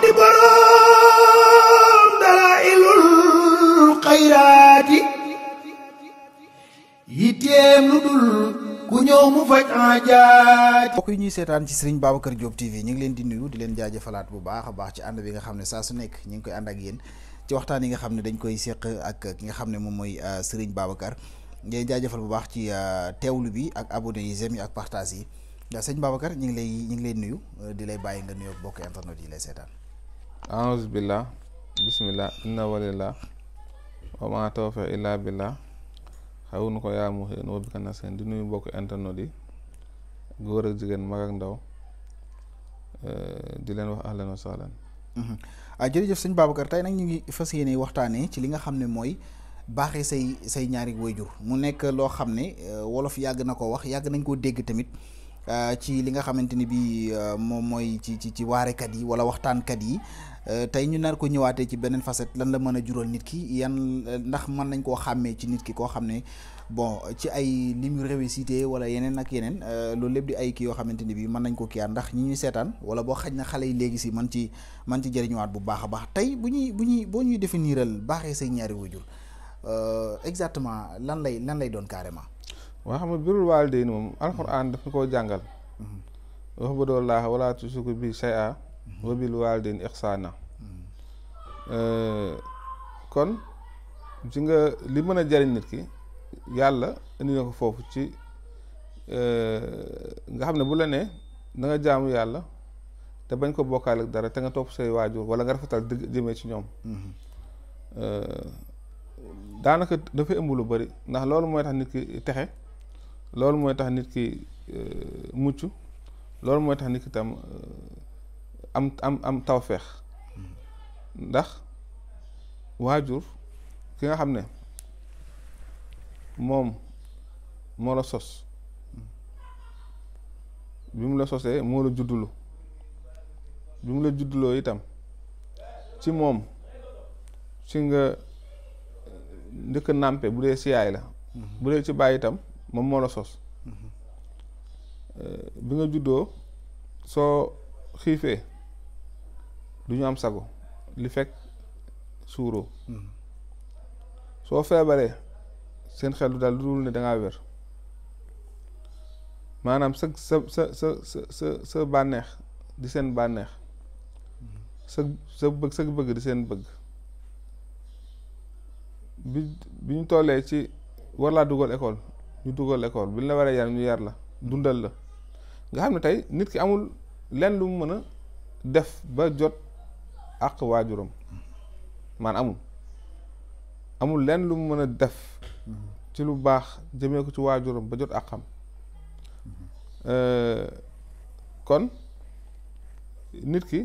di boroom dalailul xayraati yitteem lu dul ku ñëw mu faj aajaati. mbokk yi ñuy seetaan ci Serigne Babacar Diop TV ñu ngi leen di nuyu di leen jaajëfalaat bu baax a baax ci ànd bi nga xam ne saa su nekk ñu ngi koy ànd ak yéen ci waxtaan yi nga xam ne dañ koy seq ak ki nga xam ne moom mooy Serigne Babacar ngay jaajëfal bu baax ci teewlu bi ak abonné yi j'aime yi ak partage yi sëñ Babacar ñu ngi lay nuyu di lay bàyyi nga nuyoo bokk internet yi lay seetaan. a'uuzu billah bismillah inna walillah wa ma tawfiq illa billah xaw nu ko yaa mu xëy na bi na seen di nuyu bokk internet yi góor ak jigéen mag ak ndaw di leen wax ahlan wa sahlan. Jërëjëf sëñ Babacar tey nag ñu ngi fas yéene waxtaanee ci li nga xam ne mooy baaxee say ñaari wayjur mu nekk loo xam ne wolof yàgg na ko wax yàgg nañ koo dégg tamit ci li nga xamante ni bii moom mooy ci waarekat yi wala waxtaankat yi tey ñu nar ko ñëwaatee ci beneen facette lan la mën a jural nit ki yan ndax mën nañ koo xàmmee ci nit ki koo xam ne bon ci ay li mu réussité wala yeneen ak yeneen loolu lépp di ay kii yoo xamante ni bii mën nañ ko kiyaat ndax ñi ñuy seetaan wala boo xaj na xale yi léegi si man ci jëriñuwaat bu baax a baax tey boo ñuy définiral baaxee say ñaari wayjur exactement lan lay doon carrément. waa xam nga birul waalidayni moom alxuraan daf ñu koo jàngal. wax ba doon laax wala tusiku bi shay'a wa bil waalidayni ihsaana. kon ci nga li mën a jariñ nit ki yàlla indi na ko foofu ci nga xam ne bu la ne da nga jaamu yàlla te bañ ko bokkaale ak dara te nga topp say waajur wala nga rafetal dëgg jëmee ci ñoom. daanaka dafay ëmb lu bari ndax loolu mooy tax nit ki texe loolu mooy tax nit ki mucc loolu mooy tax nit ki tam am tawfeex ndax waajur ki nga xam ne moom moo la sos bi mu la sosee moo la juddulu bi mu la judduloo itam ci moom ci nga njëkk nàmpe bu dee si yaay la bu dee ci bàyyi itam moom moo la sos bi nga juddoo soo xiifee du ñu am sago li fekk suuroo soo feebaree seen xel du daal lu dul ne dangaa wér maanaam sa bànneex di seen bànneex sa bëgg di seen bëgg bi ñu tollee ci war laa dugal école ñu dugal école bi ñu la waree yar ñu yar la dundal la nga xam ne tey nit ki amul lenn lu mu mën a def ba jot àq waajuram amul lenn lu mu mën a def ci lu baax jëmee ko ci waajuram ba jot àqam kon nit ki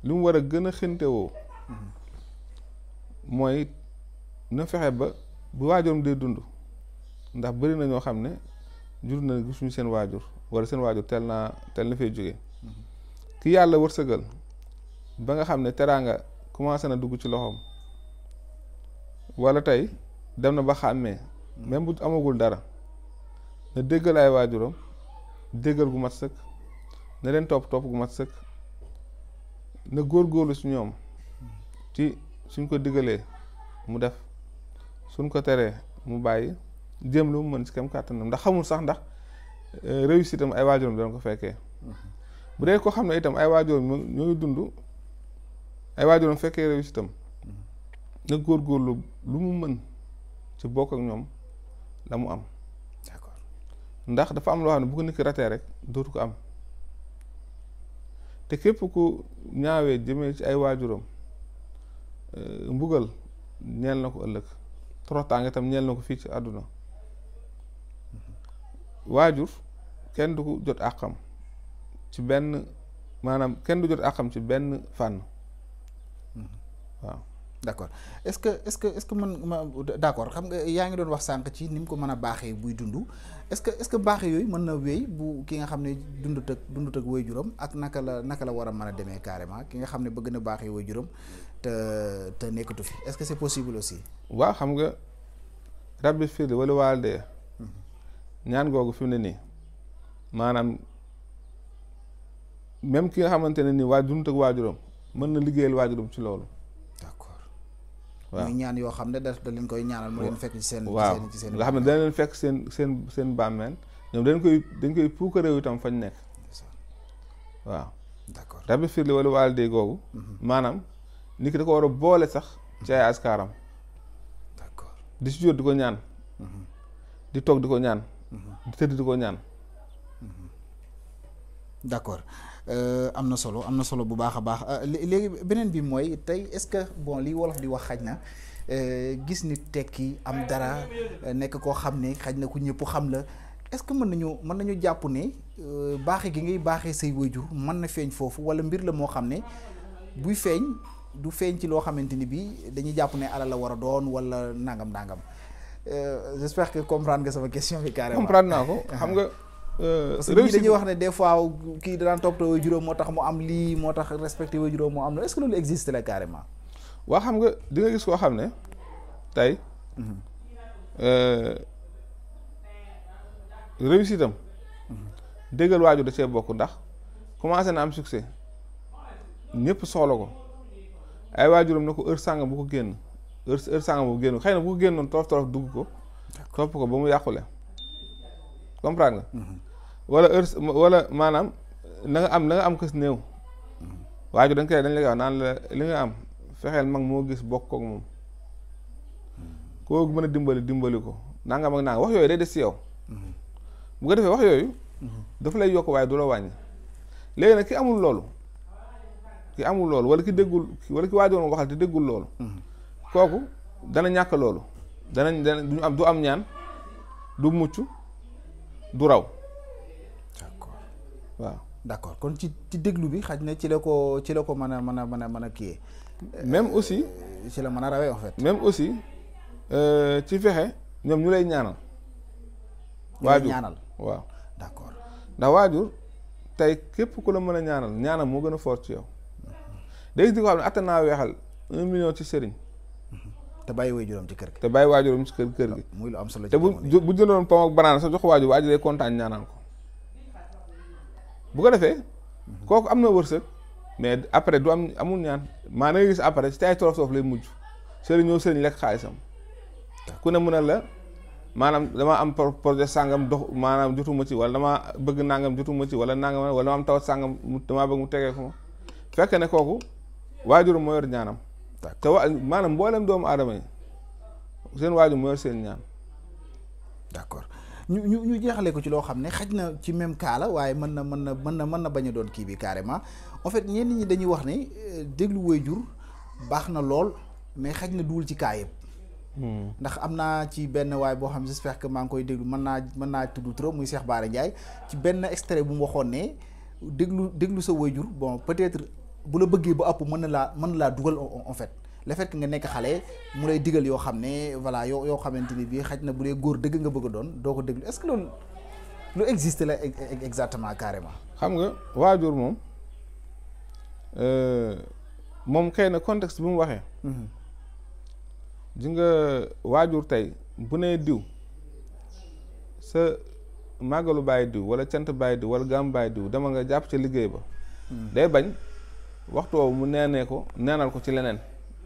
li mu war a gën a xintewoo mooy na fexe ba bu waajuram dee dund ndax bëri na ñoo xam ne jur na gisuñu seen waajur wala seen waajur teel na fay jóge ki yàlla wërsëgal ba nga xam ne teraanga commencé na dugg ci loxoom wala tey dem na ba xàmmee même bu amagul dara na déggal ay waajuram déggal gu mat sëkk na leen topp gu mat sëkk na góorgóorlu si ñoom ci suñ ko diggalee mu def suñ ko teree mu bàyyi jéem lu mu mën ci kam kàttanam ndax xamul sax ndax réussite am ay waajuram doon ko fekkee bu dee ko xam ne itam ay waajuram ñoo ngi dund ay waajuram fekkee réussite am na góorgóorlu lu mu mën ci bokk ak ñoom la mu am. d'accord ndax dafa am loo xam ne bu ko nit ki ratee rek dootu ko am te képp ku ñaawee jëmee ci ay waajuram mbugal ñeel na ko ëllëg toroxtaange itam ñeel na ko fii ci àdduna waajur kenn du ko jot àqam ci benn maanaam kenn du jot àqam ci benn fànn waaw. d'accord est-ce que man d'accord xam nga yaa ngi doon wax sànq ci ni mu ko mën a baaxee buy dund est-ce que baaxee yooyu mën na wéy bu ki nga xam ne dundut ak waajuram ak naka la war a mën a demee carrément ki nga xam ne bëgg na baaxee waajuram te nekkatu fi est-ce que c'est possible aussi. waaw xam nga rabbi fir wala waalidayya ñaan googu fi mu ne nii maanaam même ki nga xamante ne nii waa dundut ak waajuram mën na liggéeyal waajuram ci loolu. d'accord waaw muy ñaan yoo xam ne da leen koy ñaanal mu leen fekk ci seen ci seen nga xam ne dana leen fekk seen bàmmeel ñoom dañ koy puukaréew itam fañ nekk. waaw d'accord rabbi firli wala waalidayya googu maanaam nit ki da ko war a boole sax ci ay askaaram. d'accord di si jot di ko ñaan di toog di ko ñaan di tëdd di ko ñaan. d'accord am na solo bu baax a baax léegi beneen bi mooy tey est-ce que bon li wolof di wax xaj na gis nit tekki am dara nekk koo xam ne xaj na ku ñëpp xam la est-ce que mën nañu jàpp ne baaxe gi ngay baaxee say waajur mën na feeñ foofu walla mbir la moo xam ne buy feeñ du feeñ ci loo xamante ni bii dañuy jàpp ne alal la war a doon walla nangam j'espère que comprendre nga sama question bi carrément. comprendre naa ko xam nga. parce que dañuy wax ne des fois kii daan toppatoo waajuram moo tax mu am lii moo tax respecté waajuram moo am la est-ce que loolu existe la carrément. waa xam nga di nga gis koo xam ne tey. réussite am. déggal waajur da cee bokk ndax commencé na am succès ñëpp soxla ko ay waajuram ne ko heure sàngam bu ko génn heure sàngam bu ko génn xëy na bu ko génnoon torof dugg ko. topp ko ba mu yàqule. comprendre nga. wala heure wala maanaam na nga am kës néew. waajur dañ la koy wax naan la li nga am fexeel mag moo gis bokk kook moom. koo mën a dimbali ko nangam ak nangam wax yooyu day des ci yow. bu ko defee wax yooyu. dafa lay yokk waaye du la wàññi. léegi nag ki amul loolu wala ki déggul wala ki waajoon waxal te déggul loolu. kooku dana ñàkk loolu. du am ñaan du mucc du raw. d'accord waaw. d'accord kon ci déglu bi xaj na ci la ko mën a kii. même aussi. ci la mën a rawee en fait. même aussi ci fexe ñoom ñu lay ñaanal. waajur ñaanal waaw. d'accord ndax waajur tey képp ku la mën a ñaanal moo gën a fort ci yow. léegi di ko xam ne attan naa weexal 1 million ci sëriñ. te bàyyi waajuram ci kër gi. te bàyyi waajuram ci kër gi. muy lu am solo te bu jëndoon pom ak banaan sax jox waajur day kontaan ñaanal ko. bu ko defee. kooku am na wërsëg. mais après du amul ñaan maa na nga gis après ci ay torof lay mujj. sëriñ lekk xaalisam. ku ne mën a la maanaam dama am projet sàngam dox maanaam jotuma ci wala dama bëgg nangam jotuma ci wala nangam wala dama am tawat sàngam damaa bëgg mu tegee ko ma fekk ne kooku waajur moo yor ñaanam. te maanaam mboolem doomu aadama yi seen waajur moo yor seen ñaan. d'accord ñu jeexale ko ci loo xam ne xaj na ci même cas la waaye mën na bañ a doon kii bi carrément en fait ñenn ñi dañuy wax ne déglu waajur baax na lool mais xaj na duwul ci cas yëpp. ndax am naa ci benn waay boo xam j'espère que maa ngi koy déglu mën naa tudd trop muy Cheikh Bara Ndiaye ci benn extrait bu mu waxoon ne déglu sa waajur bon peut-être bu la bëggee ba ëpp mën na laa dugal en fait le fait que nga nekk xale mu lay digal yoo xam ne voilà yoo xamante ni bii xaj na bu dee góor dëgg nga bëgg a doon doo ko déglu est-ce que loolu lu existe la exactement carrément. xam nga waajur moom xëy na contexte bi mu waxee. ji nga waajur tey bu nee diw sa màggalu bàyyi diw wala cant bàyyi diw wala gàmm bàyyi diw dama nga jàpp ca liggéey ba. day bañ waxtu woowu mu neenal ko ci leneen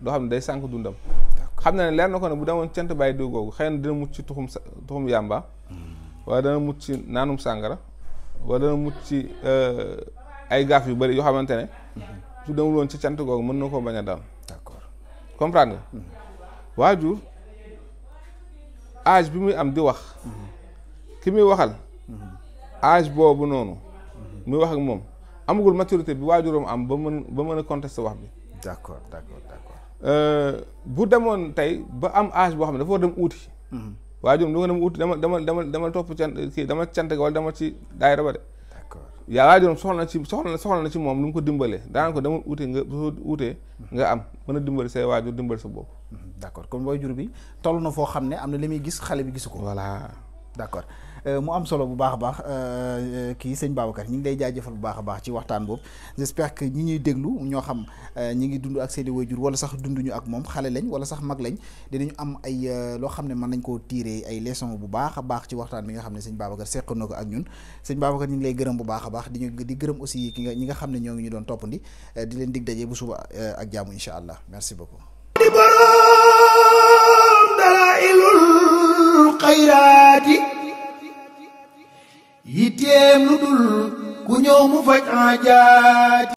doo xam ne day sànk dundam. xam na ne leer na ko ne bu demoon cant bàyyi diw googu xëy na dina mucc ci tuxum yàmba. wala dana mucc ci naanum sàngara wala dana mucc ci ay gaaf yu bari yoo xamante ne. su demul woon ci cant googu mën na koo bañ a dal. d'accord comprendre nga. waajur âge bi muy am di wax ki muy waxal âge boobu noonu muy wax ak moom amagul maturité bi waajuram am ba mën a contester wax bi. d'accord bu demoon tey ba am âge boo xam ne dafa war dem uuti. waajuram du nga dem uuti dama topp dama cant ga wala dama ci daayira ba de. d'accord yaa waajuram soxla na ci moom lu mu ko dimbalee daanaka dama uute nga soo uutee nga am mën a dimbali say waajur dimbali sa bopp. d'accord kon waajur bi toll na foo xam ne am na li muy gis xale bi gisu ko. voilà d'accord mu am solo bu baax a baax kii sëñ Babacar ñu ngi lay jaajëfal bu baax a baax ci waxtaan boobu j'espère que ñi ñuy déglu ñoo xam ñi ngi dund ak seeni waajur wala sax dunduñu ak moom xale lañ wala sax mag lañ dinañu am ay loo xam ne mën nañ koo tirer ay leçon bu baax a baax ci waxtaan bi nga xam ne sëñ Babacar seq na ko ak ñun sëñ Babacar ñu ngi lay gërëm bu baax a baax di gërëm aussi ñi nga xam ne ñoo ngi ñu doon toppandi di leen dig daje bu suba ak jaamu incha allah merci beaucoup. di borom dalailul xayraati yitteem lu dul ku ñëw mu faj aajaati